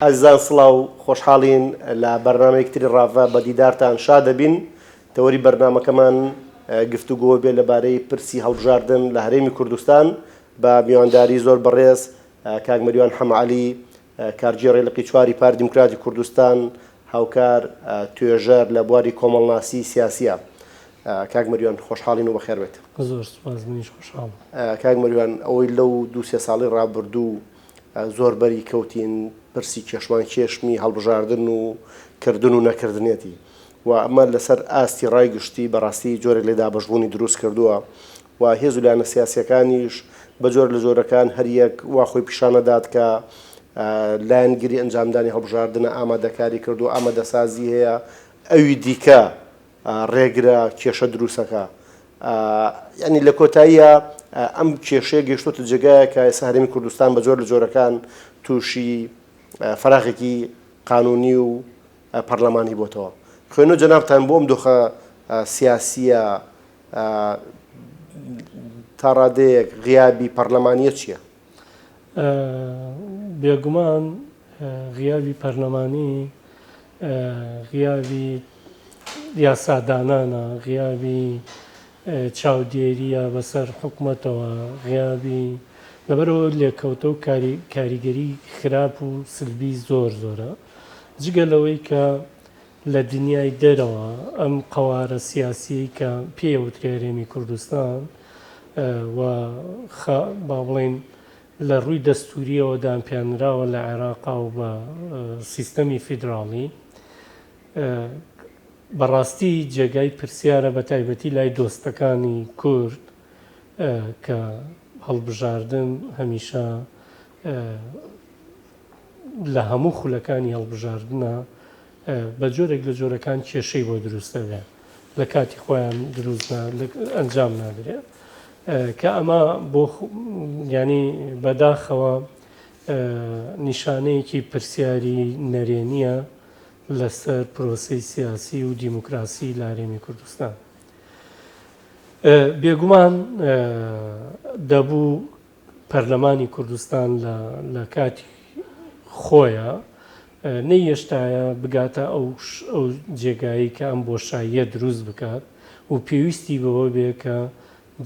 ئازیزان سڵاو، خۆشحاڵین لە بەرنامەیەکی تری ڕاڤە بە دیدارتان شاد دەبین. تەوەری بەرنامەکەمان گفتوگۆ بێ لەبارەی پرسی هەڵبژاردن لە هەرێمی کوردستان بە میوانداری زۆر بەڕێز کاک مەریوان حەمەعەلی کارگێڕی لقی چواری پارتی دیموکراتی کوردستان هاوکار توێژەر لە بواری کۆمەڵناسی سیاسیە. کاک مەریوان خۆشحاڵین و بەخێر بێت. زۆر سوپاس منیش خۆشحاڵم. کاک مەریوان ئەوەی لەو دوو سێ ساڵەی ڕابردوو زۆر بەری کەوتین پرسی کێشمان کێشمی هەڵبژاردن و کردن و نەکردنێتی و ئەمە لەسەر ئاستی ڕای گشتی بەڕاستی جۆرێک لە دابەشبوونی دروست کردووە و هێز و لایەنە سیاسیەکانیش بە جۆر لە جۆرەکان هەریەک وا خۆی پیشانەدات کە لایەنگری ئەنجامدانی هەڵبژاردنە ئامادەکاری کردو ئامادەسازی هەیە ئەوی دیکە ڕێگرە کێشە دروستەکە یانی لە کۆتاییە ئەم کێشەیە گەیشتۆتە جێگایە کە ئێستا هەرێمی کوردستان بە جۆر لە جۆرەکان تووشی فەراغێکی قانونی و پەرلەمانی بۆتەوە. خوێنەوە جەنابتان بۆ ئەم دۆخە سیاسیە تا ڕادەیەک غیابی پەرلەمانیە چییە؟ بێگومان غیابی پەرلەمانی غیابی یاسادانانە، غیابی چاودێرییە بەسەر حکومەتەوە، غیابی لەبەرئەوە لێکەوتە و کاریگەری خراپ و سلبی زۆر زۆرە. جگە لەوەی کە لە دنیای دەرەوە ئەم قەوارە سیاسیەی کە پێی ئەوترێ هەرێمی کوردستان و با بڵێین لە ڕووی دەستوورییەوە دانپیانراوە لە عێراقا و بە سیستەمی فیدراڵی، بەڕاستی جێگای پرسیارە بە تایبەتی لای دۆستەکانی کورد کە هەڵبژاردن هەمیشە لە هەموو خولەکانی هەڵبژاردنا بە جۆرێک لە جۆرەکان کێشەی بۆ دروست دەبێ لە کاتی خۆیان دروست ئەنجام نادرێ کە ئەمە بۆ ینی بەداخەوە نیشانەیەکی پرسیاری نەرێنیە لەسەر پرۆسەی سیاسی و دیموکراسی لە هەرێمی کوردستان. بێگومان دەبوو پەرلەمانی کوردستان لە کاتی خۆیا نەیهێشتایە بگاتە ئەو ئەو جێگایەی کە ئەم بۆشاییە دروست بکات و پێویستی بەوە بێ کە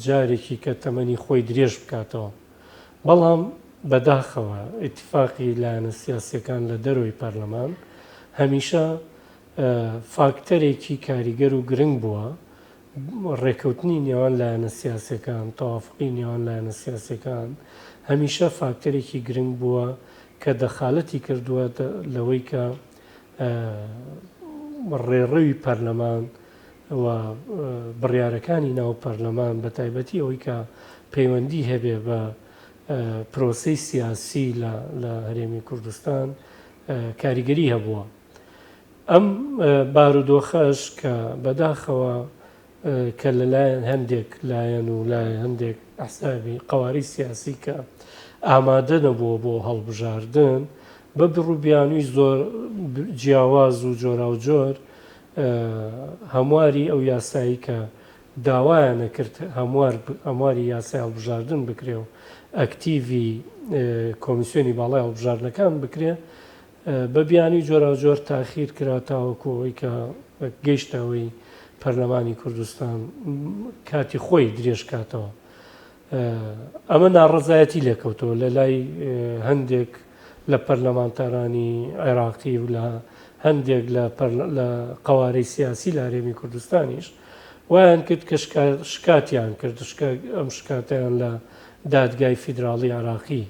جارێکی کە تەمەنی خۆی درێژ بکاتەوە. بەڵام بەداخەوە ئیتیفاقی لایەنە سیاسییەکان لە دەرەوەی پەرلەمان هەمیشە فاکتەرێکی کاریگەر و گرنگ بووە ڕێکەوتنی نێوان لایەنە سیاسیەکان، تەوافقی نێوان لایەنە سیاسیەکان هەمیشە فاکتەرێکی گرنگ بووە کە دەخالەتی کردووە لەوەی کە ڕێڕەوی پەرلەمان و بڕیارەکانی ناو پەرلەمان بە تایبەتی ئەوەی کە پەیوەندی هەبێ بە پرۆسەی سیاسی لە هەرێمی کوردستان کاریگەری هەبووە. ئەم بارودۆخەش کە بەداخەوە کە لەلایەن هەندێک لایەن و لای هەندێک ئەحزابی قەوارەی سیاسی کە ئامادە نەبووە بۆ هەڵبژاردن بە بڕوبیانوی زۆر جیاواز و جۆراوجۆر هەمواری ئەو یاسایی کە داوایان کرد هەموار هەمواری یاسای هەڵبژاردن بکرێ و ئەکتیڤی کۆمیسیۆنی باڵای هەڵبژاردنەکان بکرێ بە بیانوی جۆراوجۆر تاخیر کرا تاوەکو ئەوەی کە گەیشتە ئەوەی پەرلەمانی کوردستان کاتی خۆی درێژ کاتەوە. ئەمە ناڕەزایەتی لێکەوتەوە لە لای هەندێک لە پەرلەمانتارانی عێراقی و لە هەندێک لە لە قەوارەی سیاسی لە هەرێمی کوردستانیش وایان کرد کە شکاتیان کرد ئەم شکاتیان لە دادگای فیدراڵی عێراقی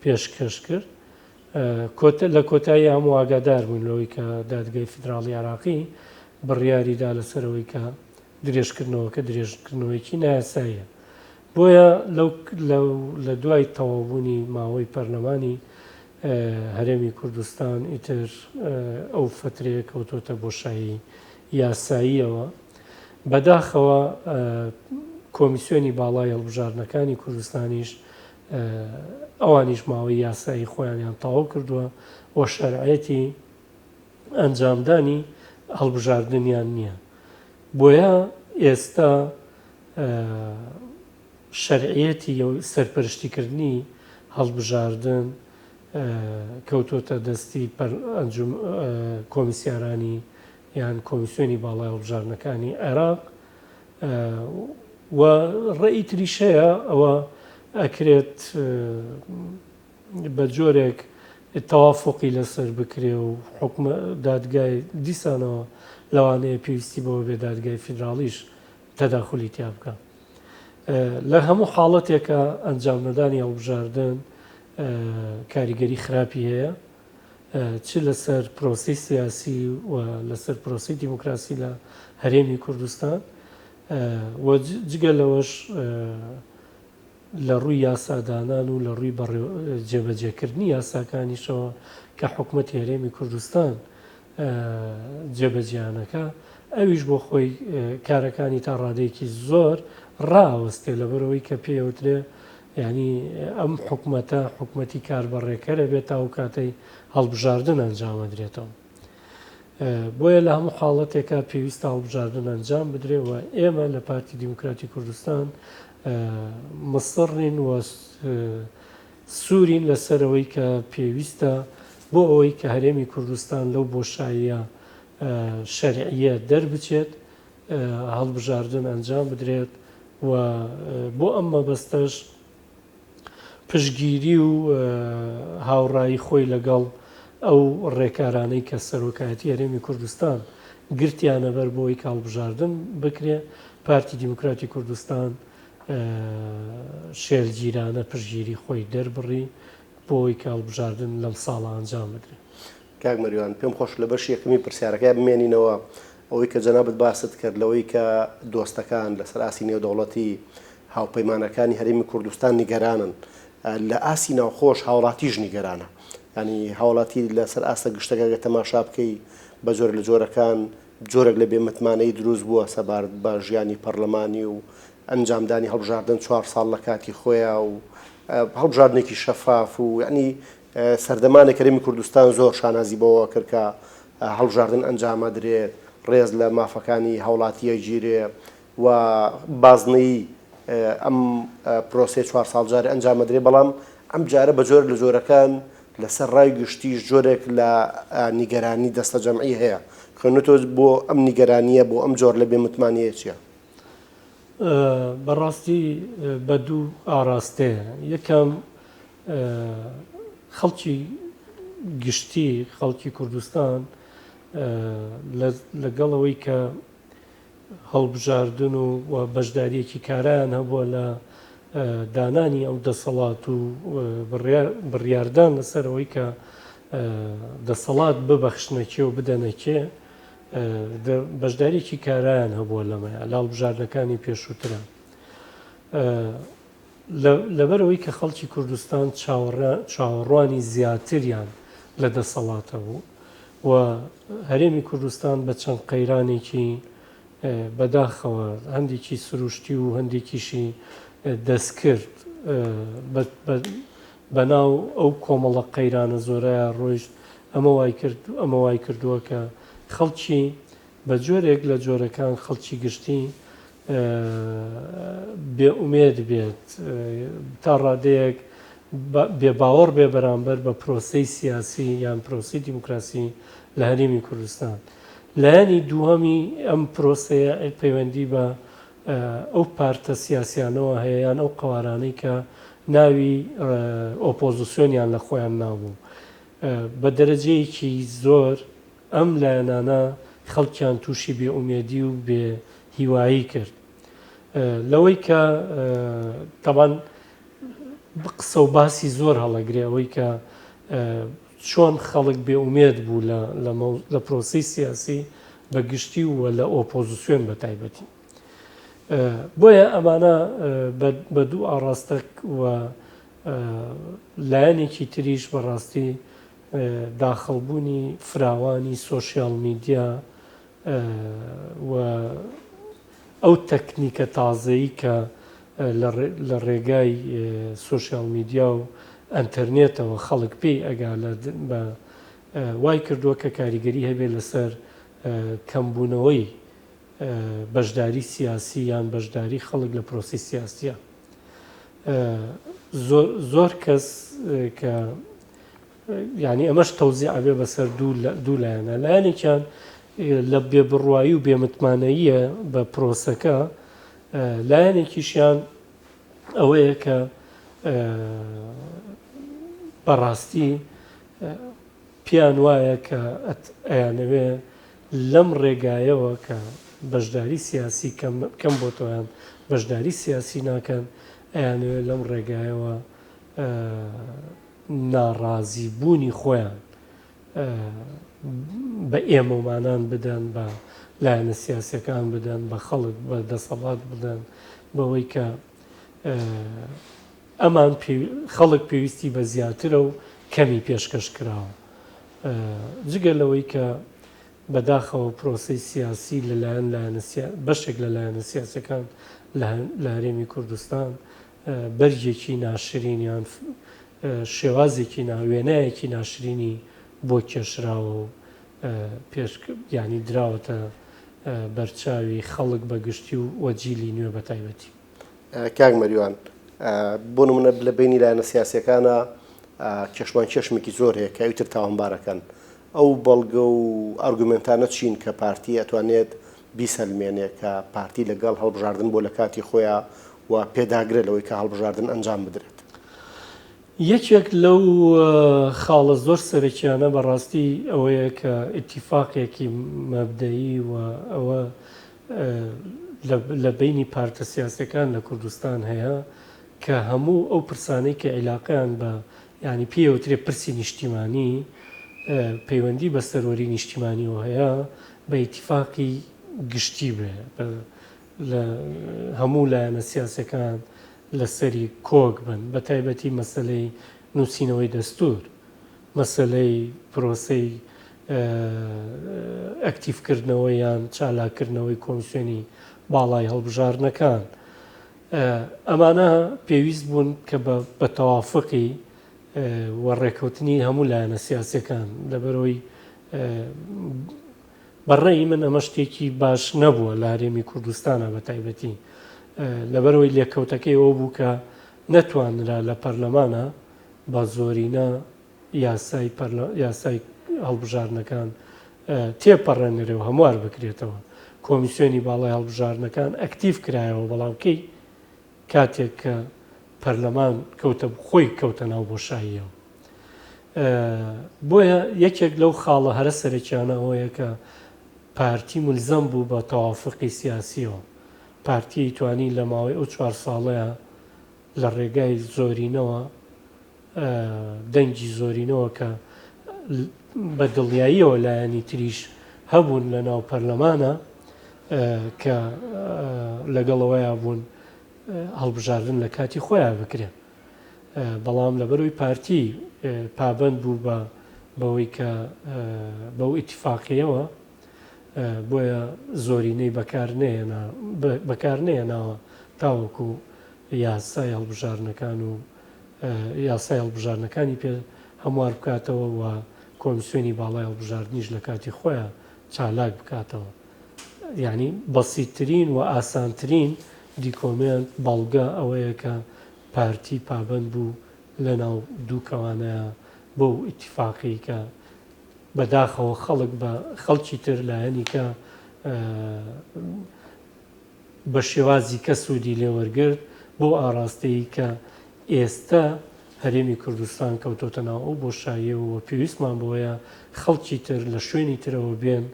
پێشکەش کرد لە کۆتایی هەموو ئاگادار بووین لەوەی کە دادگای فیدراڵی عێراقی بڕیاری دا لەسەر ئەوەی کە درێژکردنەوەکە درێژکردنەوەیەکی نایاساییە. بۆیە لەو لە دوای تەواوبوونی ماوەی پەرلەمانی هەرێمی کوردستان ئیتر ئەو فەترەیە کەوتۆتە بۆشایی یاساییەوە. بەداخەوە کۆمیسیۆنی باڵای هەڵبژاردنەکانی کوردستانیش ئەوانیش ماوەی یاسایی خۆیانیان تەواو کردووە و شەرعیەتی ئەنجامدانی هەڵبژاردنیان نییە. بۆیە ئێستا شەرعیەتی سەرپەرشتیکردنی هەڵبژاردن کەوتۆتە دەستی ئەنجوم کۆمیسیارانی یان کۆمیسیۆنی باڵای هەڵبژاردنەکانی عێراق و ڕێی تریش هەیە ئەوە ئەکرێت بە جۆرێک تەوافقی لەسەر بکرێ و حکومە دادگای دیسانەوە لەوانەیە پێویستی بەوە بێ دادگای فیدراڵیش تەداخولی تیا بکا. لە هەموو حاڵەتێکا ئەنجامنەدانی هەڵبژاردن کاریگەری خراپی هەیە چ لەسەر پرۆسەی سیاسی و لەسەر پرۆسەی دیموکراسی لە هەرێمی کوردستان و جگە لەوەش لە ڕووی یاسادانان و لە ڕووی جێبەجێکردنی یاساکانیشەوە کە حکومەتی هەرێمی کوردستان جێبەجێیانەکا، ئەویش بۆ خۆی کارەکانی تا ڕادەیەکی زۆر ڕائەوەستێ، لەبەرئەوەی کە پێی ئەوترێ یانی ئەم حکومەتە حکومەتی کاربەڕێکەرە بێت تا ئەو کاتەی هەڵبژاردن ئەنجام ئەدرێتەوە. بۆیە لە هەموو حاڵەتێکا پێویستە هەڵبژاردن ئەنجام بدرێ و ئێمە لە پارتی دیموکراتی کوردستان مصڕین و سوورین لەسەر ئەوەی کە پێویستە بۆ ئەوەی کە هەرێمی کوردستان لەو بۆشاییە شەرعییە دەربچێت، هەڵبژاردن ئەنجام بدرێت و بۆ ئەم مەبەستەش پشتگیری و هاوڕایی خۆی لەگەڵ ئەو ڕێکارانەی کە سەرۆکایەتی هەرێمی کوردستان گرتیانەبەر بۆ ئەوەی کە هەڵبژاردن بکرێ، پارتی دیموکراتی کوردستان شێلگیرانە پشتگیری خۆی دەربڕی بۆ ئەوەی کە هەڵبژاردن لەم ساڵە ئەنجام بدرێت. کاک مەریوان پێم خۆشە لە بەشی یەکەمی پرسیارەکەیا بمێنینەوە، ئەوەی کە جەنابت باست کرد لەوەی کە دۆستەکان لەسەر ئاستی نێودەوڵەتی، هاوپەیمانەکانی هەرێمی کوردستان نیگەرانن، لە ئاستی ناوخۆش هاوڵاتیش نیگەرانە. یانی هاوڵاتی لەسەر ئاستە گشتەکە گەر تەماشا بکەی بە جۆرێک لە جۆرەکان جۆرێک لە بێ متمانەیی دروست بووە سەبارەت بە ژیانی پەڕلەمانی و ئەنجامدانی هەڵبژاردن چوار ساڵ لە کاتی خۆیا و هەڵبژاردنێکی شەفاف و یعنی سەردەمانێک هەرێمی کوردستان زۆر شانازی بەوە کرد کە هەڵبژاردن ئەنجامەدرێت ڕێز لە مافەکانی هاوڵاتی ئەگیرێ و بازنەیی ئەم پرۆسەیە چوار ساڵ جارێ ئەنجامەدرێ بەڵام ئەم جارە بە جۆرێک لە جۆرەکان لەسەر ڕای گشتیش جۆرێک لە نیگەرانی دەستەجەمعی هەیە. خوێندنەوەت بۆ ئەم نیگەرانییە، بۆ ئەم جۆر لە بێ متمانەیە چییە؟ بەڕاستی بە دوو ئاراستەیە. یەکەم خەڵکی گشتی، خەڵکی کوردستان لەگەڵ ئەوەی کە هەڵبژاردن و و بەشدارییەکی کارایان هەبووە لە دانانی ئەو دەسەڵات و بڕیاردان لەسەر ئەوەی کە دەسەڵات ببەخشنە کێ و بدەنە کێ، بەشدارییەکی کارایان هەبووە لەمەیا لە هەڵبژاردنەکانی پێشووترا. لەبەرئەوەی کە خەڵکی کوردستان چاوەڕوانی زیاتریان لە دەسەڵات هەبوو و هەرێمی کوردستان بە چەند قەیرانێکی بەداخەوە هەندێکی سروشتی و هەندێکیشی دەستکرد بەناو ئەو کۆمەڵە قەیرانە زۆرەیا ڕۆیشت ئەمە وای کرد ئەمە وای کردووە کە خەڵکی بە جۆرێک لە جۆرەکان خەڵکی گشتی بێ ئومێد بێت، تا ڕادەیەک بێ باوەڕ بێ بەرامبەر بە پرۆسەی سیاسی یان پرۆسەی دیموکراسی لە هەرێمی کوردستان. لایەنی دووهەمی ئەم پرۆسەیە پەیوەندی بە ئەو پارتە سیاسیانەوە هەیە یان ئەو قەوارانەی کە ناوی ئۆپۆزسیۆنیان لە خۆیان نابوو. بە دەرەجەیەکی زۆر ئەم لایەنانە خەڵکیان تووشی بێ ئومێدی و بێ هیوایی کرد لەوەی کە تەبان قسە و باسی زۆر هەڵەگرێ ئەوەی کە چۆن خەڵک بێ ئومێد بوو لە پرۆسەی سیاسی بە گشتی و لە ئۆپۆزیسیۆن بە تایبەتی بۆیە ئەمانە بە دوو ئاڕاستە و لایەنێکی تریش بەڕاستی داخڵبوونی فراوانی سۆشیال میدیا و ئەو تەکنیکە تازەی کە لە ڕێگای سۆشیال میدیا و ئەنتەرنێتەوە خەڵک پێی ئەگا بە وای کردووە کە کاریگەری هەبێت لەسەر کەمبوونەوەی بەشداری سیاسی یان بەشداری خەڵک لە پرۆسەی سیاسیە. زۆر کەس کە یانی ئەمەش تەوزیع ئەبێ بەسەر دوو لایەنە، لایەنێکیان لە بێ بڕوایی و بێ متمانەییە بە پرۆسەکە، لایەنێکیشیان ئەوەیە کە بەڕاستی پێیان وایە کە ئەیانەوێ لەم ڕێگایەوە کە بەشداری سیاسی کەم بۆتەوەیان بەشداری سیاسی ناکەن ئەیانەوێ لەم ڕێگایەوە ناڕازی بوونی خۆیان بە ئێمەومانان بدەن، بە لایەنە سیاسیەکان بدەن، بە خەڵک، بە دەسەڵات بدەن، بەوەی کە ئەمان خەڵک پێویستی بە زیاترە و کەمی پێشکەش کراوە. جگە لەوەی کە بەداخەوە پرۆسەی سیاسی لەلایەن لایەنە بەشێک لە لایەنە سیاسەکان لە هەرێمی کوردستان بەرگێکی ناشرین یان شێوازێکی نا وێنایەکی ناشرینی بۆ کێشراوە و پێش یانی دراوەتە بەرچاوی خەڵک بە گشتی و وە جیلی نوێ بە تایبەتی. کاک مەریوان بۆ نمونە لە بەینی لایەنە سیاسیەکانا کێشمان کێشمێکی زۆر هەیە کە ئەویتر تاوانبارەکەن ئەو بەڵگە و ئارگومێنتانە چین کە پارتی ئەتوانێت بیسەلمێنێ کە پارتی لەگەڵ هەڵبژاردن بۆ لە کاتی خۆیا و پێداگرە لەوەی کە هەڵبژاردن ئەنجام بدرێت؟ یەکێک لەو خاڵە زۆر سەرەکیانە بەڕاستی ئەوەیە کە ئیتیفاقێکی مەبدەئی و ئەوە لە بەینی پارتە سیاسیەکان لە کوردستان هەیە کە هەموو ئەو پرسانەی کە عیلاقەیان بە یانی پێی ئەوترێ پرسی نیشتیمانی پەیوەندی بە سەروەری نیشتیمانیەوە هەیە بە ئیتیفاقی گشتی بێ لە هەموو لایەنە سیاسەکان لەسەری کۆک بن بە تایبەتی مەسەلەی نووسینەوەی دەستور مەسەلەی پرۆسەی ئەکتیڤکردنەوە یان چالاککردنەوەی کۆمسیۆنی باڵای هەڵبژاردنەکان ئەمانە پێویست بوون کە بە تەوافقی و ڕێکەوتنی هەموو لایەنە سیاسەکان لەبەرەوەی بەڕێی من ئەمە شتێکی باش نەبووە لە هەرێمی کوردستانە بە تایبەتی لەبەرەوەی لێکەوتەکەی ئەوە بوو کە نەتوانرا لە پەرلەمانە بە زۆرینە یاسای یاسای هەڵبژاردنەکان تێپەڕێنرێ و هەموار بکرێتەوە. کۆمیسیۆنی باڵای هەڵبژاردنەکان ئەکتیڤ کرایەوە، بەڵام کەی؟ کاتێک کە پەرلەمان کەوتە خۆی کەوتە ناو بۆشاییەوە. بۆیە یەکێک لەو خاڵە هەرە سەرەکیانە ئەوەیە کە پارتی ملزەم بوو بە تەوافقی سیاسیەوە. پارتی توانی لە ماوەی ئەو چوار ساڵەیە لە ڕێگای زۆرینەوە دەنگی زۆرینەوە کە بە دڵنیاییەوە لایەنی تریش هەبوون لە ناو پەرلەمانە کە لەگەڵەوەیا بوون هەڵبژاردن لە کاتی خۆیان بکرێن بەڵام لەبەرەوەی پارتی پابند بوو بە بەوەی کە بەو ئیتفاقیەوە بۆیە زۆرینەی بەکار نەهێنا بەکار نەهێناوە تاوەکو یاسای هەڵبژاردنەکان و یاسای هەڵبژاردنەکانی پێ هەموار بکاتەوە و کۆمسیۆنی باڵای هەڵبژاردنیش لە کاتی خۆیان چالاک بکاتەوە. یانی بەسیتترین و ئاسانترین دیکۆمێنت، بەڵگە، ئەوەیە کە پارتی پابەند بوو لەناو دوو کەوانەیا بەو ئیتیفاقەی کە بەداخەوە خەڵک بە خەڵکی تر لایەنی کە بە شێوازی کە سوودی لێ وەرگرت بەو ئاڕاستەی کە ئێستە هەرێمی کوردستان کەوتۆتە ناو ئەو بۆشاییەوە و پێویستمان بەوەیە خەڵکی تر لە شوێنی ترەوە بێن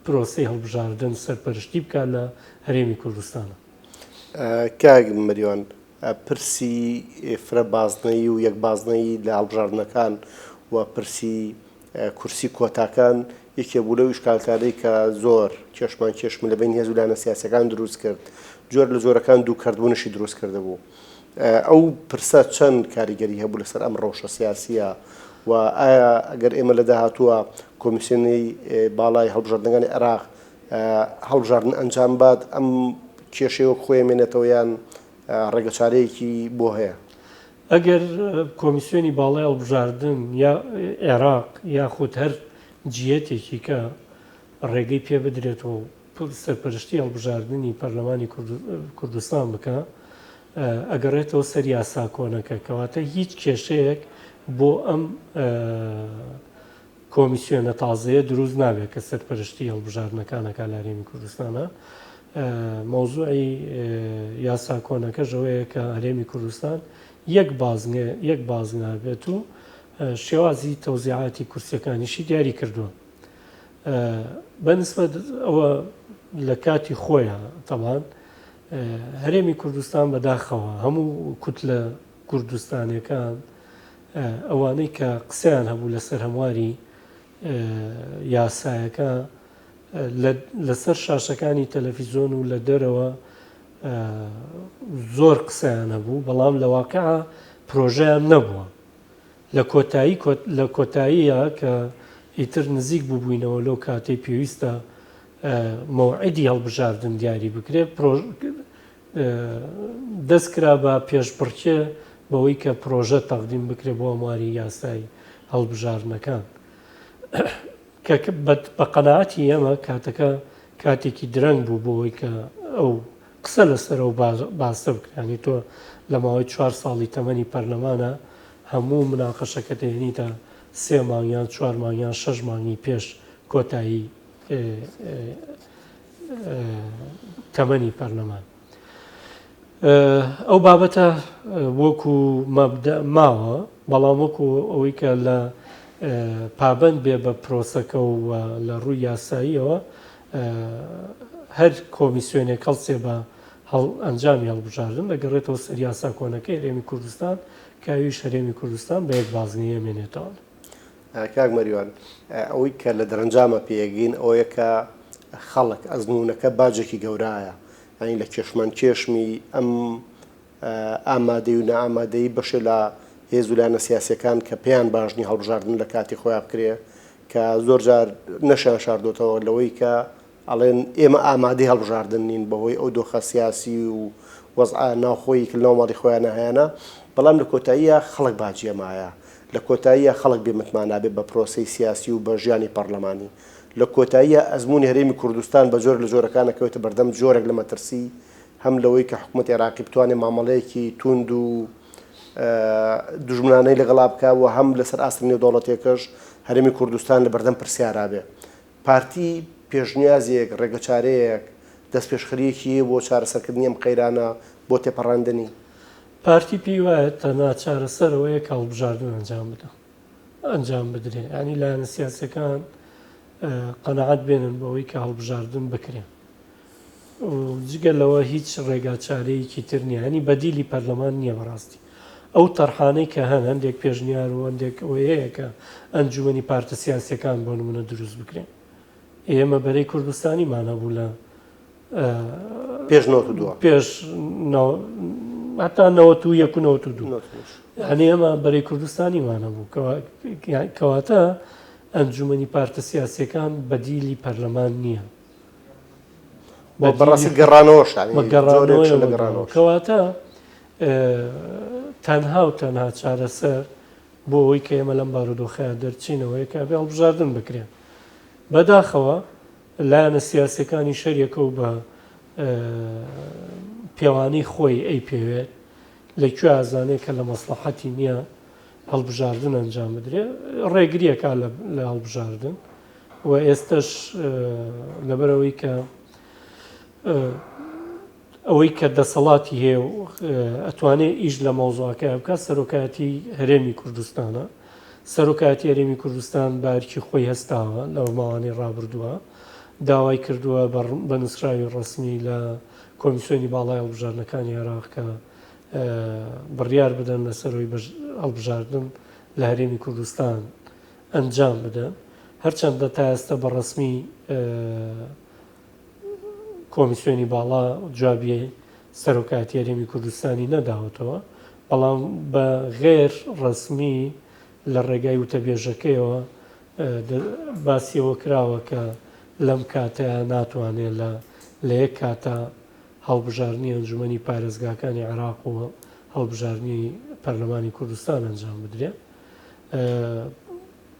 پرۆسەی هەڵبژاردن سەرپەرشتی بکات لە هەرێمی کوردستان. کاک مەریوان پرسی فرە بازنەیی و یەک بازنەیی لە هەڵبژاردنەکان و پرسی کورسی کۆتاکان یەکێ بوو لەو ئیشکالکانەی کە زۆر کێشمان کێشمی لە بەین هێز و لایەنە سیاسیەکان دروست کرد جۆر لە جۆرەکان دوو کەرتبوونشی دروست کردبوو ئەو پرسە چەند کاریگەری هەبوو لەسەر ئەم ڕەوشە سیاسیە و ئایا ئەگەر ئێمە لە داهاتووە کۆمیسیۆنی باڵای هەڵبژاردنەکانی عێراق هەڵبژاردن ئەنجام بات ئەم کێشەی وەک خۆی ئەمێنێتەوە یان ڕێگەچارەیەکی بۆ هەیە؟ ئەگەر کۆمیسیۆنی باڵای هەڵبژاردن یا عێراق یاخود هەر جیەتێکی کە ڕێگەی پێ بدرێت و سەرپەرشتی هەڵبژاردنی پەرلەمانی کوردستان بکا ئەگەڕێتەوە سەر یاسا کۆنەکە کەواتە هیچ کێشەیەک بۆ ئەم کۆمیسیۆنە تازەیە دروست نابێت کە سەرپەرشتی هەڵبژاردنەکان ئەکات لە هەرێمی کوردستانا. مەوزوعی یاسا کۆنەکەش ئەوەیە کە هەرێمی کوردستان یەک بازنە یەک بازنە هەبێت و شێوازی تەوزیعاتی کورسیەکانیشی دیاری کردووە. بە نسبەت ئەوە لە کاتی خۆیان تەبان هەرێمی کوردستان بەداخەوە هەموو کوتلە کوردستانەکان ئەوانەی کە قسەیان هەبوو لەسەر هەمواری یاسایەکە لەسەر شاشەکانی تەلەفیزۆن و لە دەرەوە زۆر قسەیان هەبوو بەڵام لە واقع پرۆژەیان نەبووە لە کۆتایی لە کۆتاییە کە ئیتر نزیک ببووینەوە لەو کاتەی پێویستە مەوعیدی هەڵبژاردن دیاری بکرێت دەست کرا بە پێشبڕکێ بەوەی کە پرۆژە تەقدیم بکرێت بۆ هەمواری یاسای هەڵبژاردنەکان کە بە قەناعەتی ئێمە کاتەکە کاتێکی درەنگ بوو بۆ ئەوەی کە ئەو قسە لەسەر ئەو باسە بکرێت یانی تۆ لە ماوەی چوار ساڵی تەمەنی پەرلەمانە هەموو مناقەشەکە دەهێنیتە سێ مانگ یان چوار مانگ یان شەش مانگی پێش کۆتایی تەمەنی پەرلەمان ئەو بابەتە وەکو مەبدە ماوە بەڵام وەکو ئەوەی کە لە پابند بێ بە پرۆسەکە و لە ڕووی یاساییەوە هەر کۆمیسیۆنێک هەڵسێ بە ئەنجامی هەڵبژاردن دەگەڕێتەوە سەر یاسا کۆنەکەی هەرێمی کوردستان کە ئەویش هەرێمی کوردستان بە یەک بازنەیە مێنێتەوە. کاک مەریوان ئەوەی کە لە دەرەنجامە پێیەگەین ئەوەیە کە خەڵک ئەزموونەکە باجێکی گەورایە یانی لە کێشمان کێشمی ئەم ئامادەی و نائامادەیی بەشێ لە هێز و لایەنە سیاسیەکان کە پێیان باش نیە هەڵبژاردن لە کاتی خۆیان بکرێ کە زۆر جار نەشیان شاردۆتەوە لەوەی کە ئەڵێن ئێمە ئامادەی هەڵبژاردن نین بەهۆی ئەو دۆخە سیاسی و وەزعە ناوخۆیی کە لەناو ماڵی خۆیانە هەیانە، بەڵام لە کۆتاییا خەڵک باجی ئەمایە، لە کۆتاییا خەڵک بێ متمانە بێ بە پرۆسەی سیاسی و بە ژیانی پەڕلەمانی، لە کۆتاییا ئەزموونی هەرێمی کوردستان بە جۆرێک لە جۆرەکان ئەکەوێتە بەردەم جۆرێک لە مەترسی هەم لەوەی کە حکومەتی عێراقی بتوانێ مامەڵەیەکی توند و دوژمنانەی لەگەڵا بکا و هەم لەسەر ئاستی نێودەوڵەتیەکەش هەرێمی کوردستان لە بەردەم پرسیارا بێ. پارتی پێشنیازێک، ڕێگەچارەیەک، دەستپێشخەرییەکی هەیە بۆ چارەسەرکردنی ئەم قەیرانە، بۆ تێپەڕاندنی؟ پارتی پێی وایە تەنها چارەسەر ئەوەیە کە هەڵبژاردن ئەنجام بدە ئەنجام بدرێ یانی لایەنە سیاسیەکان قەناعەت بێنن بەوەی کە هەڵبژاردن بکرێ و جگە لەوە هیچ ڕێگا چارەیەکی تر نییە ینی بەدیلی پەرلەمان نییە بەڕاستی ئەو تەرحانەی کە هەن هەندێک پێشنیار و هەندێک ئەوەی هەیە کە ئەنجومەنی پارتە سیاسیەکان بۆ نمونە دروست بکرێن ئێمە بەرەی کوردستانیمان هەبوو لە پێش 92 پێش هەتا 91 و 92 یعنی ئێمە بەرەی کوردستانیمان هەبوو کەواتە ئەنجومەنی پارتە سیاسیەکان بەدیلی پەرلەمان نییە بەڕاستی گەڕانەوە گەڕانەوە کەواتە تەنها و تەنها چارەسەر بۆ ئەوەی کە ئێمە لەم بارودۆخەیە دەرچینەوەیە کە ئەبێ هەڵبژاردن بکرێن. بەداخەوە لایەنە سیاسیەکانی شەریەکە و بە پێوانەی خۆی ئەیپێوێت لە کوێ ئازانێ کە لە مەسڵەحەتی نییە هەڵبژاردن ئەنجام بدرێ ڕێگریەکە لە هەڵبژاردن و ئێستش لەبەرەوەی کە ئەوەی کە دەسەڵاتی هەیە و ئەتوانێ ئیش لە مەوزوعەکەیا بکات سەرۆکایەتی هەرێمی کوردستانە. سەرۆکایەتی هەرێمی کوردستان بە ئەرکی خۆی هەستاوە لەو ماوانەی ڕابردووە داوای کردووە بە نووسراوی ڕەسمی لە کۆمیسیۆنی باڵای هەڵبژاردنەکانی عێراق کە بڕیار بدەن لەسەر ئەوەی هەڵبژاردن لە هەرێمی کوردستان ئەنجام بدەن. هەرچەندە تا ئێستا بە ڕەسمی کۆمیسیۆنی باڵا جوابی سەرۆکایەتی هەرێمی کوردستانی نەداوەتەوە، بەڵام بە غێر ڕەسمی لە ڕێگای وتەبێژەکەیەوە باسی ئەوە کراوە کە لەم کاتەیا ناتوانێ لە لە یەک کاتا هەڵبژاردنی ئەنجومەنی پارێزگاکانی عێراق و هەڵبژاردنی پەرلەمانی کوردستان ئەنجام بدرێ.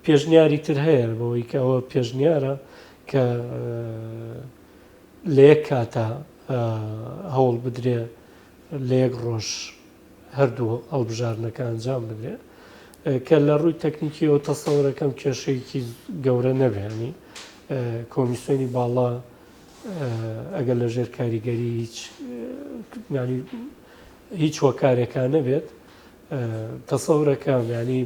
پێشنیاری تر هەیە بەوەی کە ئەوە پێشنیارە کە لە یەک کاتا هەوڵ بدرێ لە یەک ڕۆژ هەردوو هەڵبژاردنەکە ئەنجام بدرێ. کە لە ڕووی تەکنیکیەوە تەسەورەکەم کێشەیەکی گەورە نەبێ ینی کۆمیسیۆنی باڵا ئەگەر لە ژێر کاریگەری هیچ ینی هیچ هۆکارێکا نەبێت تەسەورەکەم ینی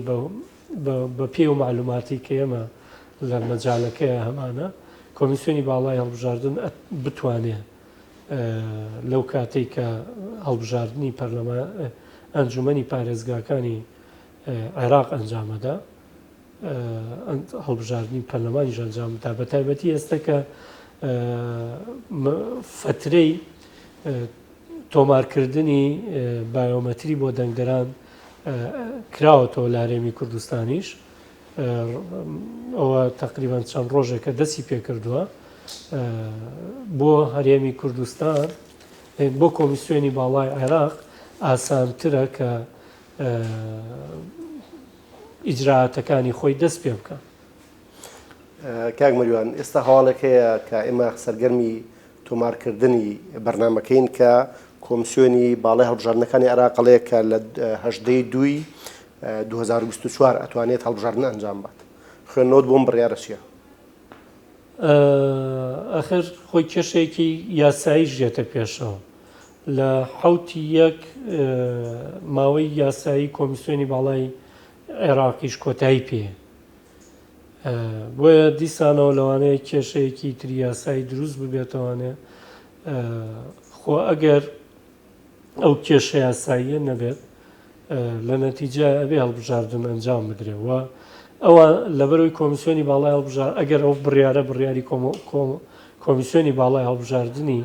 بە پێی و معلوماتی کە ئێمە لە مەجالەکەی هەمانە کۆمیسیۆنی باڵای هەڵبژاردن بتوانێ لەو کاتەی کە هەڵبژاردنی پەرلەمان ئەنجومەنی پارێزگاکانی عێراق ئەنجامەدا هەڵبژاردنی پەرلەمانیش ئەنجام بدا بە تایبەتی ئێستا کە فترەی تۆمارکردنی بایۆمەتری بۆ دەنگدەران کراوەتەوە لە هەرێمی کوردستانیش ئەوە تقریبان چەند ڕۆژێکە دەستی پێکردووە بۆ هەرێمی کوردستان بۆ کۆمیسیۆنی باڵای عێراق ئاسانترە کە ئیجرائاتەکانی خۆی دەست پێ بکا. کاک مەریوان ئێستا هەواڵێک هەیە کە ئێمە سەرگەرمی تۆمارکردنی بەرنامەکەین کە کۆمسیۆنی باڵای هەڵبژاردنەکانی عێراق ئەڵێ کە لە هەژدەی دووی 2024 ئەتوانێت هەڵبژاردن ئەنجام بات خوێندنەوەت بۆم بڕیارە چییە؟ ئەخر خۆی کێشەیەکی یاساییش دێتە پێشەوە لە حەوتی یەک ماوەی یاسایی کۆمیسیۆنی باڵای عێراقیش کۆتایی پێ بۆیە دیسانەوە لەوانەیە کێشەیەکی تری یاسایی دروست ببێتەوانێ خۆ ئەگەر ئەو کێشە یاساییە نەبێت لە نەتیجە ئەبێ هەڵبژاردن ئەنجام بدرێ و ئەوە لەبەرەوەی کۆمیسیۆنی باڵای هەڵبژار ئەگەر ئەو بڕیارە بڕیاری کۆمیسیۆنی باڵای هەڵبژاردنی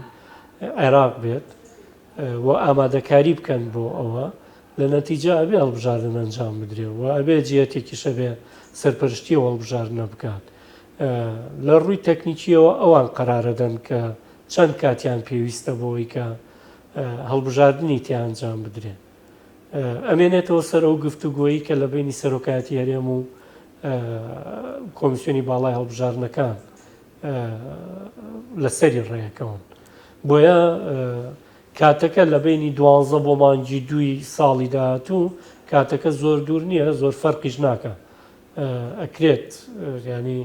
عێراق بێت و ئامادەکاری بکەن بۆ ئەوە لە نەتیجە ئەبێ هەڵبژاردن ئەنجام بدرێ و ئەبێ جیەتێکیش ئەبێ سەرپەرشتی ئەو هەڵبژاردنە بکات لە ڕووی تەکنیکیەوە ئەوان قەرارەدەن کە چەند کاتیان پێویستە بۆ ئەوەی کە هەڵبژاردنی تیا ئەنجام بدرێ ئەمێنێتەوە سەر ئەو گفتوگۆیی کە لە بینی سەرۆکایەتی هەرێم و کۆمیسیۆنی باڵای هەڵبژاردنەکان لەسەری ڕێکەون بۆیە کاتەکە لە بینی دوانزە بۆ مانگی دووی ساڵی داهاتوو کاتەکە زۆر دوور نییە زۆر فەرقیش ناکە ئەکرێت ینی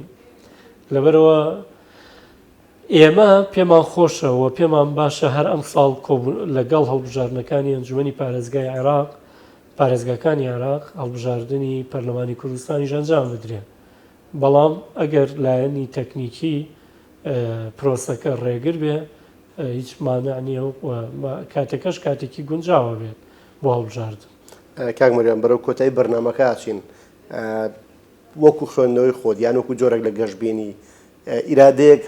لەبەرەوە ئێمە پێمان خۆشە و پێمان باشە هەر ئەمساڵ لەگەڵ هەڵبژاردنەکانی ئەنجومەنی پارێزگای عێراق، پارێزگاکانی عێراق، هەڵبژاردنی پەرلەمانی کوردستانیش ئەنجام بدرێن. بەڵام ئەگەر لایەنی تەکنیکی پرۆسەکە ڕێگر بێ هیچ مانع نییە و کاتەکەش کاتێکی گونجاوە بێت بۆ هەڵبژاردن. کاک مەریوان بەرەو کۆتایی بەرنامەکە ئەچین، وەکو خوێندنەوەی خۆت یان وەکو جۆرێک لە گەشبینی ئیرادەیەک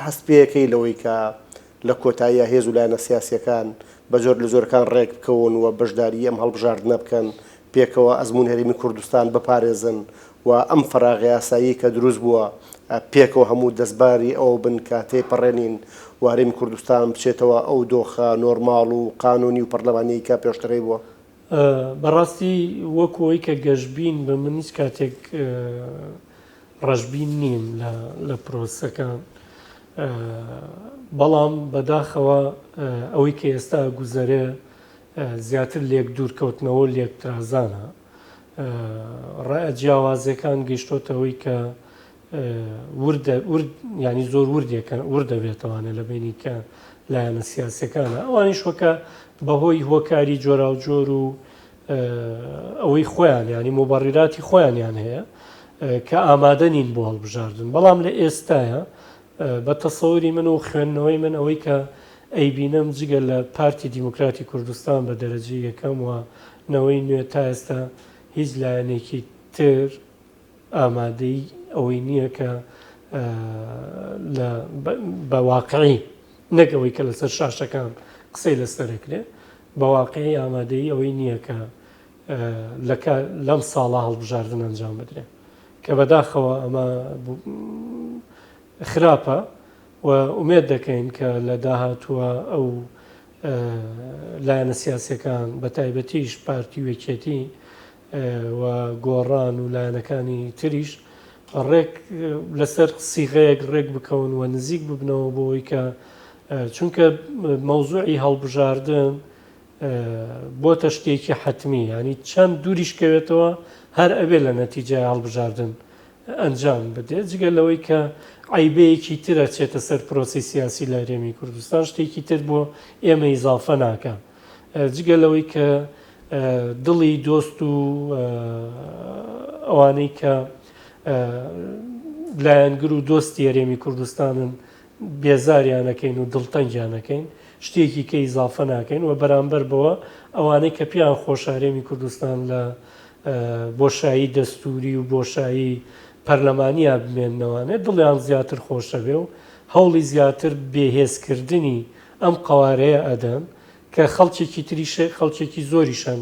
هەست پێکەی لەوەی کە لە کۆتاییا هێز و لایەنە سیاسییەکان بە جۆر لە جۆرەکان ڕێک بکەون و بەشداریی ئەم هەڵبژاردنە بکەن، پێکەوە ئەزموونی هەرێمی کوردستان بپارێزن و ئەم فەراغە یاساییەی کە دروست بووە پێکەوە هەموو دەستباری ئەوە بن کە تێیپەڕێنین و هەرێمی کوردستان بچێتەوە ئەو دۆخە نۆرماڵ و قانوونی و پەرلەمانییەی کە پێشتر هەیبووە. بەڕاستی وەکو ئەوەی کە گەشبین بم من هیچ کاتێک ڕەشبین نیم لە پرۆسەکان بەڵام بەداخەوە ئەوەی کە ئێستا گوزەرێ زیاتر لێک دوورکەوتنەوە لێکترازانە ڕایە جیاوازەکان گەیشتۆتەوەی کە وردە ورد ینی زۆر وردێکە وردە بێتوانێت لە بینی کە لایەنە سیاسەکانە ئەوانیش وەکە بەهۆی هۆکاری جۆراوجۆر و ئەوەی خۆیان ینی موبەڕیراتی خۆیانیان هەیە کە ئامادە نین بۆ هەڵبژاردن بەڵام لە ئێستاە بە تەسەوری من و خوێندنەوەی من ئەوەی کە ئەیبینم جگە لە پارتی دیموکراتی کوردستان بە دەرەجەی یەکەم و نەوەی نوێ تا ئێستا هیچ لایەنێکی تر ئامادەی ئەوەی نییە کە لە بە واقعی نەک ئەوەی کە لەسەر شاشەکان قسەی لەسەرەکرێ بە واقعی ئامادەیی ئەوەی نییە کە لەم ساڵە هەڵبژاردن ئەنجام بدرێ کە بەداخەوە ئەمە خراپە و ئومێد دەکەین کە لە داهاتووە ئەو لایەنە سیاسەکان بە تایبەتیش پارتی و یەکێتی و گۆڕان و لایەنەکانی تریش ڕێک لەسەر سیغەیەک ڕێک بکەون و نزیک ببنەوە بۆ ئەوەی کە چونکە مەوزوعی هەڵبژاردن بۆتە شتێکی حەتمی یانی چەند دووریش کەوێتەوە هەر ئەبێ لە نەتیجای هەڵبژاردن ئەنجام بدرێت جگە لەوەی کە عەیبەیەکی تر ئەچێتە سەر پرۆسەی سیاسی لە هەرێمی کوردستان شتێکی تر بۆ ئێمە ئیزافە ناکا جگە لەوەی کە دڵی دۆست و ئەوانەی کە لایەنگر و دۆستی هەرێمی کوردستانن بێزاریان ئەکەین و دڵتەنگیان ئەکەین، شتێکی کە ئیزافە ناکەین و بەرامبەر بەوە ئەوانەی کە پێیان خۆشە هەرێمی کوردستان لە بۆشایی دەستووری و بۆشایی پەرلەمانیا بمێننەوانێ دڵیان زیاتر خۆشەبێ و هەوڵی زیاتر بێهێزکردنی ئەم قەوارەیە ئەدەن کە خەڵکێکی تریش خەڵکێکی زۆریشن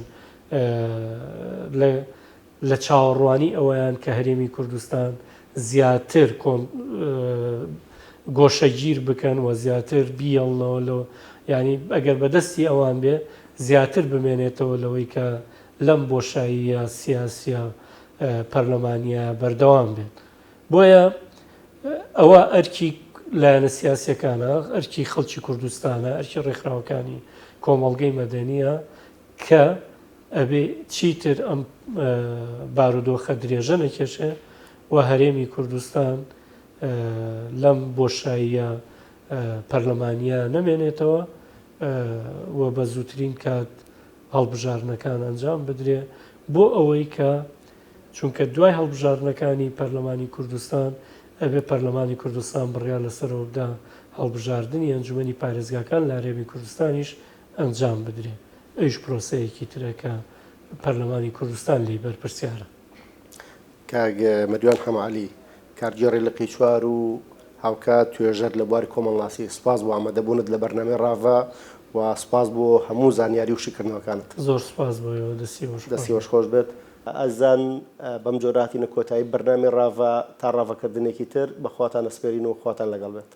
لە لە چاوەڕوانی ئەوەیان کە هەرێمی کوردستان زیاتر گۆشەگیر بکەن و زیاتر بیەڵنەوە لەوە یانی ئەگەر بە دەستی ئەوان بێ زیاتر بمێنێتەوە لەوەی کە لەم بۆشاییە سیاسیە پەرلەمانیە بەردەوام بێت. بۆیە ئەوە ئەرکی لایەنە سیاسیەکانە، ئەرکی خەڵکی کوردستانە، ئەرکی ڕێکخراوەکانی کۆمەڵگەی مەدەنیە کە ئەبێ چیتر ئەم بارودۆخە درێژە نەکێشێ و هەرێمی کوردستان لەم بۆشاییە پەرلەمانییە نەمێنێتەوە و بە زووترین کات هەڵبژاردنەکان ئەنجام بدرێ بۆ ئەوەی کە چونکە دوای هەڵبژاردنەکانی پەرلەمانی کوردستان ئەبێ پەرلەمانی کوردستان بڕیار لەسەرەوە بدا هەڵبژاردنی ئەنجومەنی پارێزگاکان لە هەرێمی کوردستانیش ئەنجام بدرێ. ئەویش پرۆسەیەکی ترە کە پەرلەمانی کوردستان لێی بەرپرسیارە. کاک مەریوان حەمەعەلی، کارگێڕی لقی چوار و هاوکات توێژەر لە بواری کۆمەڵناسی، سوپاس بۆ ئامادەبوونت لە بەرنامەی ڕاڤە و سوپاس بۆ هەموو زانیاری و شیکردنەوەکانت. زۆر سوپاس بۆ ئێوە، دەستی ئێوەش خۆش دەستی ئێوەش خۆش بێت. ئازیزان بەم جۆرە هاتینە کۆتایی بەرنامەی ڕاڤە، تا ڕاڤەکردنێکی تر بە خواتان ئەسپێرین و خواتان لەگەڵ بێت.